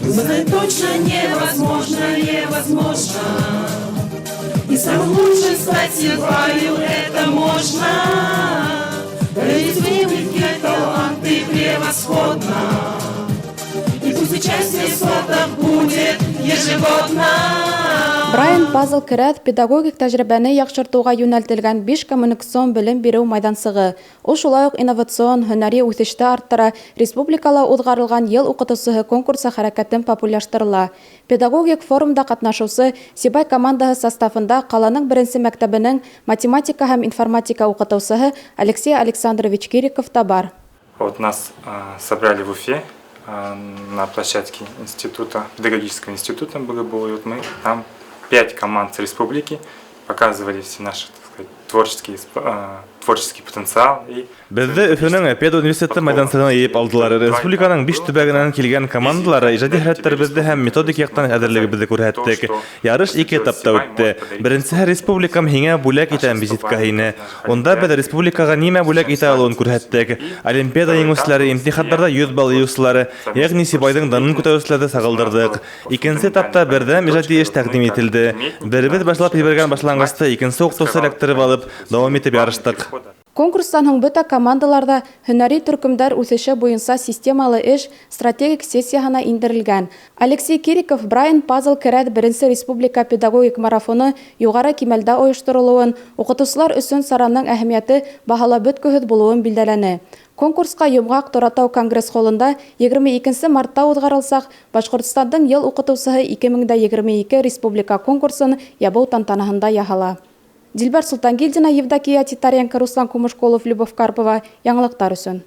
Узнать точно невозможно, невозможно. И самым лучшим стать Сибаю это можно. Дарите таланты превосходно. И пусть участие сотов будет ежегодно. Брайан Пазл Керәҙ педагогик тәжрибәне яҡшыртыуға йүнәлтелгән биш коммуникацион белем биреү майҙансығы. Ул шулай уҡ инновацион һөнәри үҫеште арттыра, республикала уҙғарылған Йыл уҡытыусыһы конкурсы хәрәкәтен популярлаштырыла. Педагогик форумда ҡатнашыусы Сибай командаһы составында ҡаланың беренсе мәктәбенең математика һәм информатика уҡытыусыһы Алексей Александрович Кириков та бар. Вот нас собрали в Уфе на площадке института, педагогического института БГБУ. И вот мы там пять команд с республики показывали все наши, так сказать, творческий потенциал. И Беҙҙе Өфөнөң педуниверситеты майҙансығына йыйып алдылар. Республиканың биш төбәгенән килгән командалар ижади һәләттәребеҙҙе һәм методик яҡтан әҙерлегебеҙҙе күрһәттек. Ярыш ике этапта үтте. Беренсеһе «Республикам һиңә бүләк итәм» визиткаһы ине. Унда беҙ республикаға нимә бүләк итә алыуын күрһәттек. Олимпиада еңеүселәре, имтихандарҙа 100 балл йыйыусылары, йәғни Сибайҙың данын күтәреүселәрҙе сағылдырҙыҡ. Икенсе этапта берҙәм ижади эш тәҡдим ителде. Беребеҙ башлап ебәргән башланғысты икенсе уҡытыусы эләктереп алып, дауам итеп ярыштыҡ. Конкурстан һуң бөтә командалар ҙа һөнәри төркөмдәр үҫеше буйынса системалы эш стратегик сессияһына индерелгән. Алексей Кириков Брайан Пазл Керәҙ беренсе республика педагогик марафоны юғары кимәлдә ойошторолоуын, уҡытыусылар өсөн сараның әһәмиәте баһалап бөткөһөҙ булыуын билдәләне. Конкурсҡа йомғаҡ Торатау конгресс-холында 22 мартта уҙғарылсаҡ Башҡортостандың Йыл уҡытыусыһы 2022 республика конкурсын ябыу тантанаһында яһала. Дилбәр Султангилдина, Евдокия Титаренко, Руслан Кумышколов, Любовь Карпова. Яңылыҡтар өсөн.